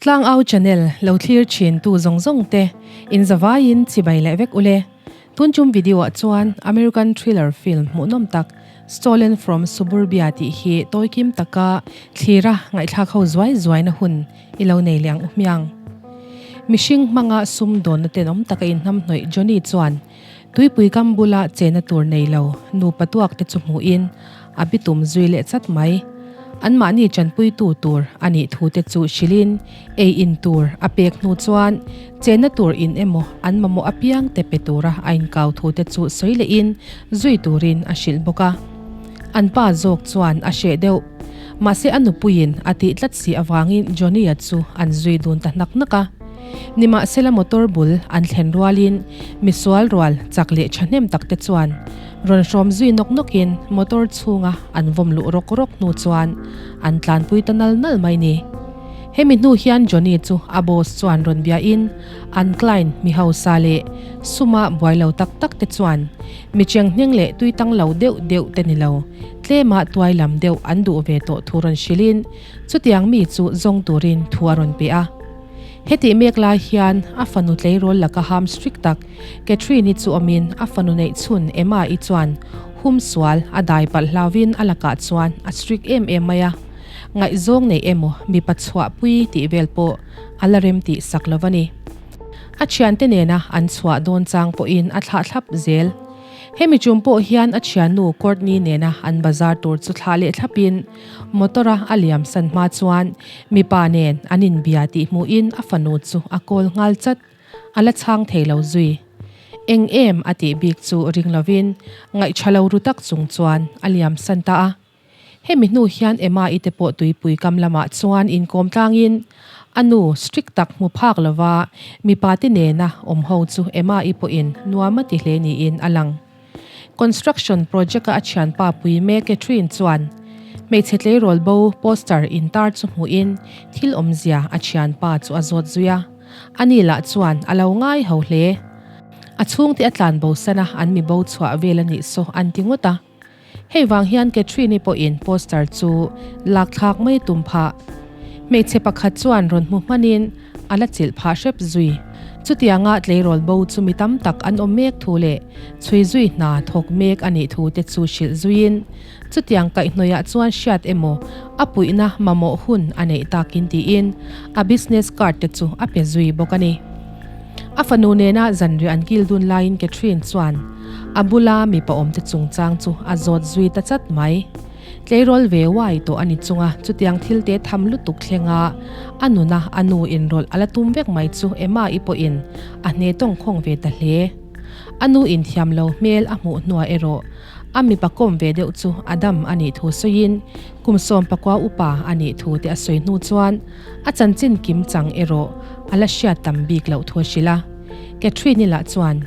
Tlangau channel lo thlir thin tu zawng zawng te in zavaiin chibai leh vek ule. Tun chum video ah chuan American thriller film hmuhnawm tak Stolen from Suburbia tih hi tawikim taka thlira ngaihthlak ho zuai zuaina hun i lo nei leh ang u hmiang. Mihring hmanga sum dawnna tenawm taka inhnamhnawih Johnny chuan tuipui kam bula chena tur nei lo nupa tuak te chu hmuhin a bitum zui leh chat mai. Anmahni tanpuitu tur a nih thu te chu hrilhin ei in tur a pek hnu chuan chena tur in emaw an mamawh apiang te pe tura a inkau thu te chu sawi lehin zui turin a hrilh bawk a. An pa zawk chuan a hreh deuh. Mahse a nupuiin a tih tlat si avangin Johnny-a chu an zui dun ta hnak hnak a. Nimahsela motor bul an thlen rualin misual rual chak leh thahnem tak te chuan rawn hrawm zui nawk nawkin motor chhunga an vawm luh rawk rawk hnu chuan an tlanpui ta nal nal mai ni. Hemi hnu hian Johnny chu a boss chuan rawn biain an client mi hausa leh suma buai lo tak tak te chuan mi chenghneng leh tuitang lo deuh deuh te ni lo tlema tuai lam deuh an duh ve tawh thu rawn hrilhin chutiang mi chu zawng turin thu a rawn pe a. Hetih mek lai hian a fanu tleirawl laka ham strict tak Catherine-i chu awmin a fanu neih chhun Emma-i chuan hum sual a dai palh hlauvin a lakah chuan a strict em em mai a, ngaihzawng nei emaw mipa chhuahpui tih vel pawh a la rem tih sak lo a ni. A thiante nena an chhuah dawn chang pawhin a thlah thlap zel. Hemi tum pawh hian a thiannu Courtney nena an bazar tur chu thlah leh thlapin motor-a a liam san hma chuan mipa nen an inbia tih hmuhin a fanu chu a call nghal chat. A la chhang thei lo zui. Eng em a tih bik chu ring lovin ngaihṭha lo ru tak chung chuan a liam san ta a. Hemi hnu hian Emma-i te pawh tuipui kam lamah chuan inkawm tlangin a nu strict tak hmu phak lova mipa te nena awm ho chu Emma-i pawhin nuam a ti hle niin a lang. Construction project-a a thianpa pui mek Catherine chuan hmeichhe tleirawl bo poster intar chu hmuhin thil awmzia a thianpa chu a zawt zui a, ani lah chuan a lo ngai ho hle. A chhungte a tlan bo san a, an mi bo chhuah vel a nih saw an ti ngawt a. Hei vang hian Catherine-i pawhin poster chu lak thlak mai tum phah. Hmeichhe pakhat chuan rawn hmu hmanin a la chilh phah hrep zui. Chutianga tleirawl bo chu mi tam tak an awm mek thu leh chhui zui hna thawk mek a nih thu te chu hrilh zuiin chutiang kaihhnawihah chuan hriat emaw a puihna mamawh hun a neih takin tiin a business card te chu a pe zui bawk a ni. A fanu nena zanriah an kil dun laiin Catherine chuan a bula mipa awmte chungchang chu a zawt zui ta chat mai. Tleirawl ve uai tawh a ni chunga chutiang thil te tham lutuk thlenga a nuna a nu inrawlh a la tum vek mai chu Emma-i pawhin a hne tawngkhawng ve ta hle. A nu inthiam lo hmel a hmuh hnuah erawh a mipa kawm ve deuh chu Adam a nih thu sawiin kum 19 upa a nih thu te a sawi hnu chuan A chanchin kim chang erawh a la hriat tam bik loh thu a hrilh a. Catherine-i lah chuan,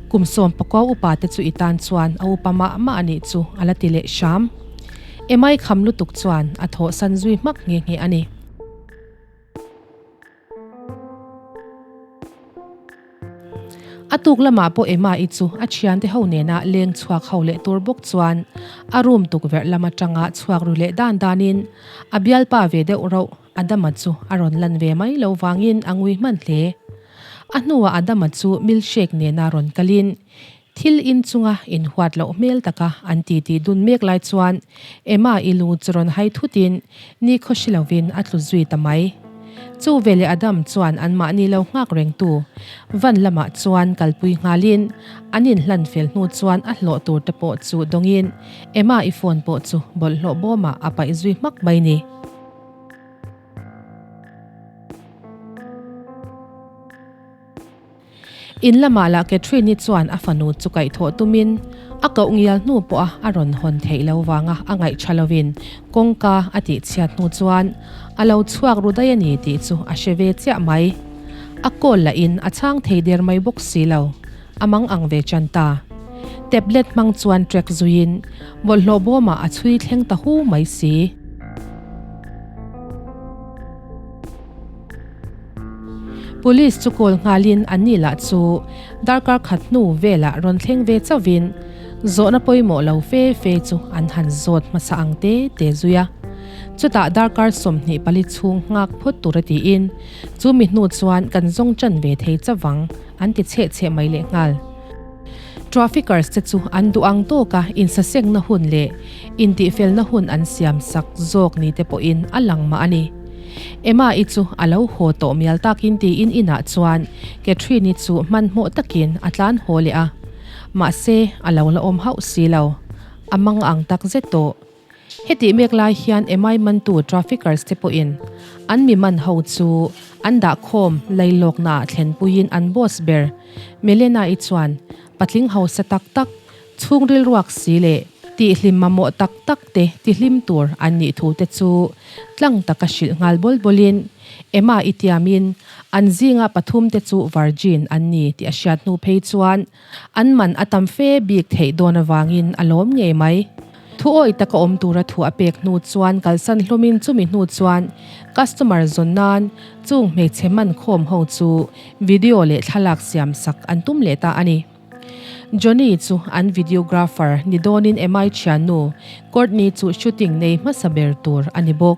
Kum 19 upa te chu i tan chuan a upa mah mah a nih chu a la ti leh hram. Emai kham lutuk chuan a thawhsan zui hmak nghe nghe a ni. A tuk lamah pawh Emma-i chu a thiante ho nena leng chhuak ho leh tur bawk chuan a room tukverh lam atanga chhuak ru leh dan danin a bialpa ve deuh rauh Adama chu a rawn lan ve mai lo vangin a ngui hman hle. A hnuah Adama chu milkshake nena rawn kalin thil inchunga inhuat loh hmel taka an titi dun mek lai chuan Emma-i lu chu rawn hai thutin nikhaw hri lovin a tlu zui ta mai. Chu veleh Adam chuan anmahni lo nghak rengtu van lamah chuan kalpui nghalin an inhlan fel hnu chuan a hlawh tur te pawh chu dawngin Emma-i phone pawh chu bawlhhlawh bawmah a paih zui hmak mai ni. In lamah lah Catherine-i chuan a fanu chu kaihthawh tumin a koh ngial hnu pawha a rawn hawn theih lo vanga a ngaih tha lovin kawngka a tih chhiat hnu chuan a lo chhuak ru daih a ni tih chu a hre ve chiah mai. A call lahin a chhang thei der mai bawk si lo. A mang ang ve chan ta. Tablet hmang chuan track zuiin bawlhhlawh bawmah a chhui thleng ta hu mai si. Police chu call nghalin an ni lah chu darkar khat hnu velah rawn thleng ve chauhin zawhna pawimawh lo fe fe chu an han zawt hmasa ang te te zui a. Chutah darkar 24 chhung nghak phawt tura tiin chu mi hnu chuan kan zawng ṭan ve thei chavang an ti cheh cheh mai lehnghal. Traffickers te chu an duh ang tawka insasengna hun leh intihfelna hun an siam sak zawk ni te pawhin a lang mah a ni. Emma-i chu a lo haw tawh mial takin tiin inah chuan Catherine-i chu hmanhmawh takin a tlan haw leh a. Mahse, a lo la awm hauh si lo. A mang ang tak zet tawh. Hetih mek lai hian Emma-i mantu traffickers te pawhin an mi man ho chu an dahkhawm lailawknaah thlenpuiin an boss ber Melena-i chuan patling hausa tak tak, chhungril ruak si leh tihhlim mamawh tak tak te tihlim tur an nih thu te chu tlang taka hrilh nghal bawl bawlin Emma-i tiamin an zinga pathum te chu virgin an ni tih a hriat hnu phei chuan An man a tam fe bik theih dawn avangin a lawm ngei mai. Thu awih taka awm tura thu a pek hnu chuan kalsan hlawmin chumi hnu chuan customer zawn nan chung hmeichhe man khawm ho chu video leh thlalak siam sak an tum leh ta a ni. Johnny chu an videographer ni dawnin Emma-i thiannu Courtney chu shooting nei hmasa ber tur a ni bawk.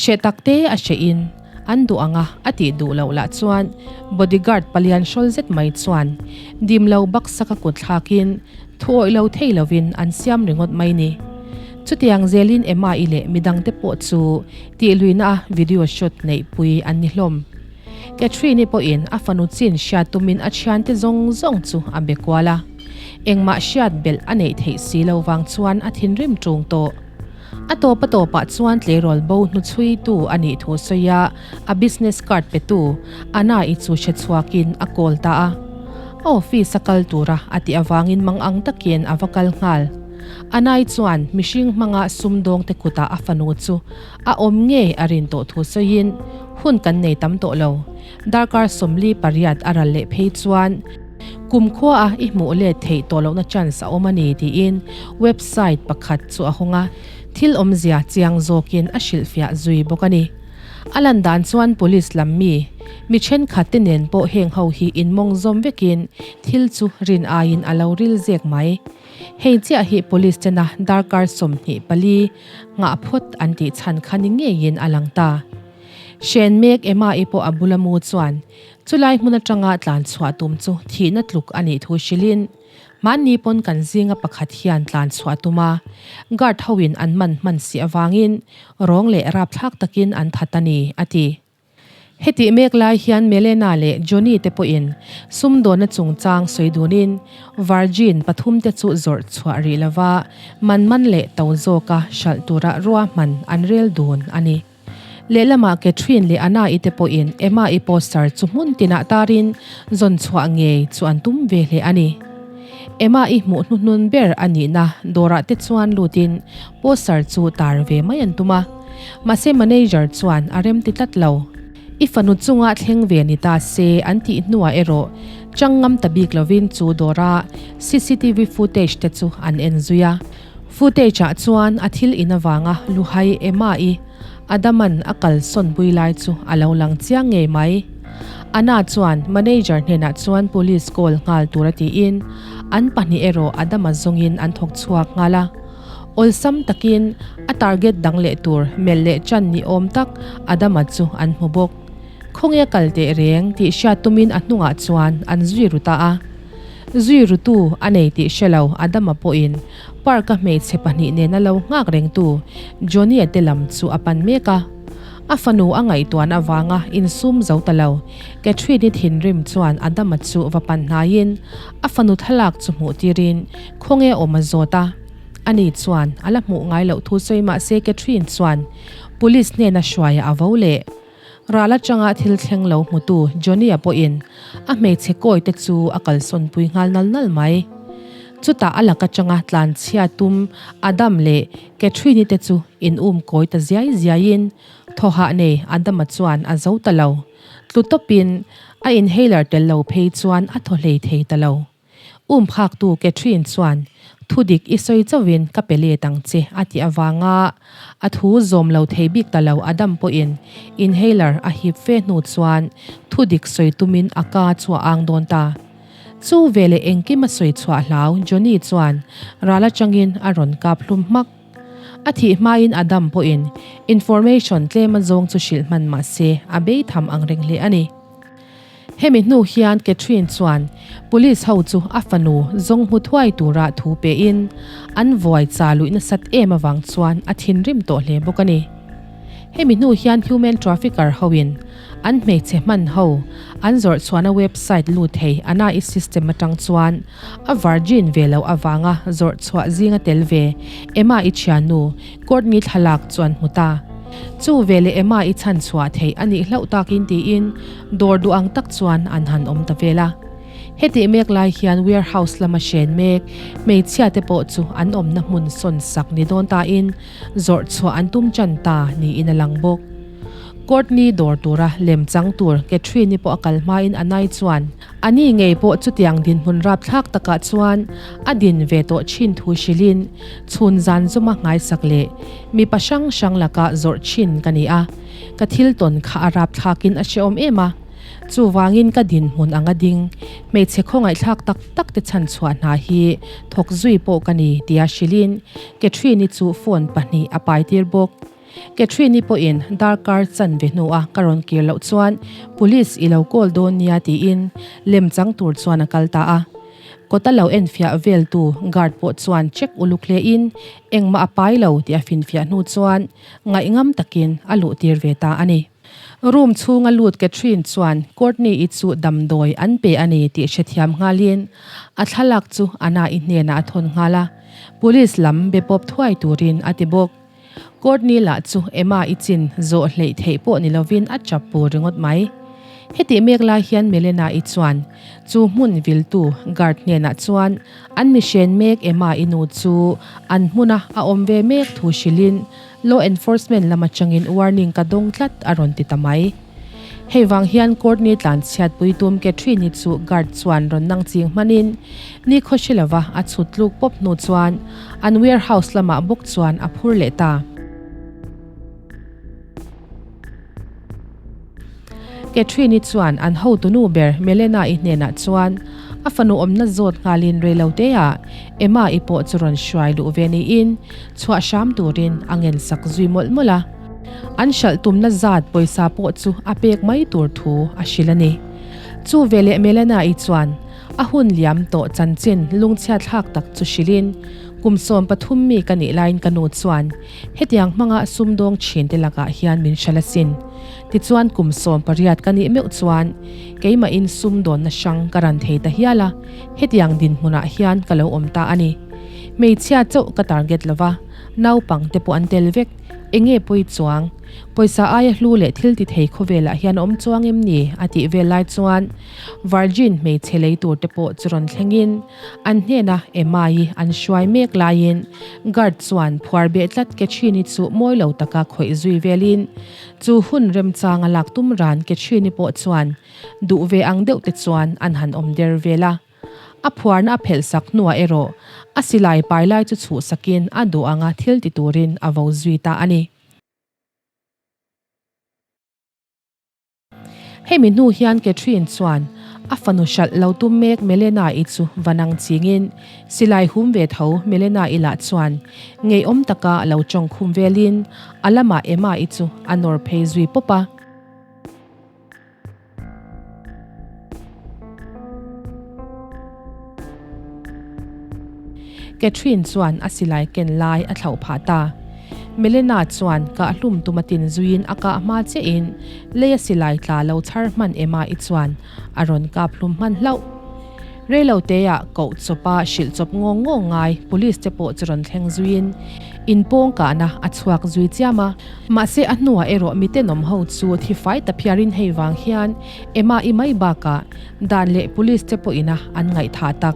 Hreh tak te a hreh in an duh ang a, a tih duh loh lah chuan bodyguard palian hrawl zet mai chuan dim lo baksak a kut thlak in thu awih lo thei lo in an siam ringawt mai ni. Chutiang zel in Emma-i leh midang te pawh chu tih luihna a video shoot neih pui an ni hlawm. Catherine-i pawh in a fanu chin hriat tum in a thiante zawng zawng chu a be kual a, engmah hriat belh a neih theih si lo vang chuan a thinrim tung tawh. A tawp a tawpah chuan tleirawl bo hnuchhuitu a nih thu sawi a, a business card petu Anna-i chu hre chhuakin a call ta a. A office a kal tura a tih avangin mang ang takin a va kal nghal. Anna-i chuan mihring hmanga sumdawngte kutah a fanu chu a awm ngei a rin tawh thu sawiin, Hun kan nei tam tawh lo. Darkar 48 a ral leh phei chuan, Kumkhua a i hmuh let theih tawh lohna chance a awm a ni tiin website pakhat chu a hawng a, thil awmzia chiang zawkin a hrilhfiah zui bawk a ni. A lan dan chuan police lam mi, mi thenkhat te nen pawh heng ho hi inmawng zawm vekin thil chu rin aiin a lo ril zek mai. Hei chiah hi police tena darkar 24 nghah phawt an tih chhan kha ni ngeiin a lang ta. Hren mek Emma-i pawh a bula mu chuan Chulai hmun atanga tlan chhuah tum chu thihna tluk a nih thu hrilhin, mahni pawn kan zinga pakhat hian tlan chhuah tum a, guard hoin an man hman si avangin rawng leh rapthlak takin an that a ni, a ti. Hetih mek lai hian Melena leh Johnny te pawhin sumdawnna chungchang sawi dunin Virgin pathumte chu zawrh chhuah rih lova man man leh to zawka hralh tura ruahman an rel dun a ni. Lehlamah Catherine leh Anna-i te pawhin Emma-i poster chu hmun tinah tarin zawn chhuah ngei chu an tum ve hle a ni. Emma-i hmuh hnuhnun ber a nihna dawrah te chuan lutin poster chu tar ve mai an tum a. Mahse manager chuan a remti tlat lo. I fanu chunga thleng ve ni ta se an tih hnuah erawh chang ngam ta bik lovin chu dawra cctv footage te chu an en zui a. Footage ah chuan a thil in avanga Luhai Emma-i Adaman a kal sawn pui lai chu a lo lang chiang ngei mai. Anna chuan manager hnenah chuan police call nghal tura tiin an pahnih erawh Adama zawngin an thawk chhuak nghal a. Awlsam takin a target dang leh tur melh leh chan ni awm tak Adama chu an hmu bawk. Khawnge a kal teh reng tih hriat tumin a hnungah chuan an zui ru ta a. Zui rutu a nei tih hre lo Adama pawhin park-a hmeichhe pahnih nena lo nghak rengtu Johnny-a te lam chu a pan mek a. A fanu a ngaihtuahna avanga insum zo ta lo Catherine-i thinrim chuan Adama chu va pan hnaiin a fanu thlalak chu hmuh tirin khawnge awm a zawt a. Ani chuan a la hmuh ngai loh thu sawi mah se Catherine chuan police hnena hruaia a vo leh. Ral atanga thil thleng lo hmutu Johnny-a pawhin a hmeichhe kawi te chu a kalsawn pui nghal nal nal mai. Chutah a lak atanga tlanchhia tum Adam leh Catherine-i te chu in um kawi ta ziai ziaiin thawhah nei Adama chuan a zo ta lo. Tlu tawpin a inhaler tel lo phei chuan a thaw hlei thei ta lo. Um phaktu Catherine chuan, Thu dik i sawi chauhin ka pe let ang che a tih avanga a thu zawm lo thei bik ta lo Adam pawhin inhaler a hip fe hnu chuan thu dik sawi tumin a ka chu a ang dawn ta. Chu veleh engkim a sawi chhuah hlau Johnny chuan ral atangin a rawn kap hlum hmak. A thih hmain Adam pawhin information tlem a zawng chu hrilh hman mah se a bei tham ang reng hle a ni. Hemi hnu hian Catherine chuan police ho chu a fanu zawng hmu thuai tura thu pein an vuai cha luih nasat em avang chuan a thinrim tawh hle bawk a ni. Hemi hnu hian human trafficker hoin an hmeichhe hman ho an zawrh chhuahna website lut thei Anai system atang chuan a virgin ve loh avanga zawrh chhuah zinga tel ve Emma-i thiannu Courtney thlalak chu an hmu ta. Chu veleh Emma-i chhan chhuah theih a nih hlauh takin tiin dawr duh ang tak chuan an han awm ta vel a. Hetih mek lai hian warehouse lama hren mek hmeichhia te pawh chu an awmna hmun sawn sak ni dawn tain zawrh chhuah an tum tan ta niin a lang bawk. Courtney dawr tura lem chang tur Catherine-i pawh a kal hmain Anai chuan a ni ngei pawh chutiang dinhmun rapthlak takah chuan a din ve tawh thin thu hrilhin chhun zan zawma nghaisak leh mipa hrang hrang laka zawrh thin ka ni a, ka thil tawn kha a rapthlakin a hrehawm em a. Chuvangin ka dinhmun anga ding, hmeichhe khawngaihthlak tak tak te chhanchhuah hna hi thawk zui pawh ka ni tia hrilhin Catherine-i chu phone pahnih a pai tir bawk. Catherine-i pawhin darkar chanve hnua ka rawn kir loh chuan police i lo call dawn nia tiin lemchang tur chuan a kal ta a. Kawta lo enfiah veltu guard pawh chuan check uluk hlein engmah a pai lo tih a finfiah hnu chuan ngaihngam takin a luhtir ve ta a ni. Room chhunga lut Catherine chuan Courtney-i chu damdawi an pe a ni tih hrethiam nghalin a thlalak chu Anna-i hnenah a thawn nghal a, police lam be pawp thuai turin a ti bawk. Courtney lah chu Emma-i chin zawh hleih theih pawh ni lovin a chap pur ringawt mai. Hetih mek lai hian Melena-i chuan chu hmun viltu guard hnenah chuan an mihren mek Emma-i nu chu an hmuna a awm ve mek thu hrilhin Law enforcement lam atangin warning ka dawng tlat a rawn ti ta mai. Hei vang hian Courtney tlanchhiat pui tum Catherine-i chu guard chuan rawn nang ching hmanin ni khaw hre lova a chhut tluk pawp hnu chuan an warehouse lamah bawk chuan a phur leh ta. Catherine-i chuan an hotunu ber Melena-i hnenah chuan a fanu awmna zawt nghalin reiloteah Emma-i pawh chu rawn hruai luh ve niin chhuah hram turin a ngensak zui mawlh mawlh a. An hralh tumna zat pawisa pawh chu a pek mai tur thu a hrilh a ni. Chu veleh Melena-i chuan a hun liam tawh chanchin lungchhiathlak tak chu hrilhin, Kum 13 mi ka nih laiin ka nu chuan Hetiang hmanga sumdawng thinte lakah hian min hral asin. Tichuan kum 18 ka nih meuh chuan keimahin sumdawnna hrang ka ran thei ta hial a, hetiang dinhmunah hian ka lo awm ta a ni. Hmeichhia chauh ka target lova, naupang te pawh an tel vek. Enge pawi chuang? Pawisa aia hlu leh thil ti thei khawvelah hian a awm chuang em ni? a tih vel lai chuan Virgin hmeichhe lei tur te pawh chu rawn thlengin An hnena Emma-i an hruai mek laiin guard chuan phuar beh tlat Catherine-i chu mawi lo taka khawih zui velin chu hun remchanga lak tum ran Catherine-i pawh chuan duh ve ang deuh te chuan an han awm der vel a. A phuarna a phelh sak hnuah erawh a silai pai lai chu chhuhsakin a duh anga thil ti turin a vo zui ta a ni. Hemi hnu hian Catherine chuan a fanu hralh lo tum mek Melena-i chu va nang chingin silai hum ve tho Melena-i lah chuan ngeiawm taka lo tawng khum velin a lamah Emma-i chu a nawr phei zui pawp a. Catherine chuan a silai ken lai a thlauh phah ta. Melena chuan kah hlum tum a tin zuiin a kah hma chiahin lei a silai tla lo chhar hman Emma-i chuan a rawn kap hlum hman hlauh. Reiloteah koh chawpa hrilh chawp ngawng ngawng ngai police te pawh chu rawn thleng zuiin inpawng kahna a chhuak zui chiam a. Mahse a hnuah erawh mitenawm ho chu thi fai ta phiarin hei vang hian Emma-i mai bakah dan leh police te pawhin a an ngaihthah tak,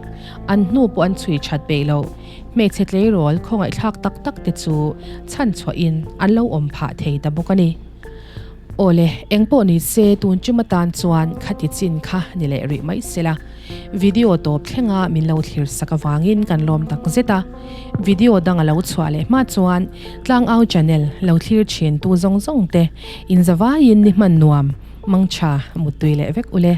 an hnu pawh an chhui that peih loh. Hmeichhe tleirawl khawngaihthlak tak tak te chu chhan chhuahin an lo awm phah thei ta bawk a ni. Awle, eng pawh ni se tun tum atan chuan khati chin kha ni leh rih mai sela. Video tawp thlenga min lo thlir sak avangin kan lawm tak zet a. Video dang a lo chhuah leh hma chuan Tlangau channel lo thlir thin tu zawng zawng te inzavaiin ni hman nuam, mangtha, muttui leh vek ule.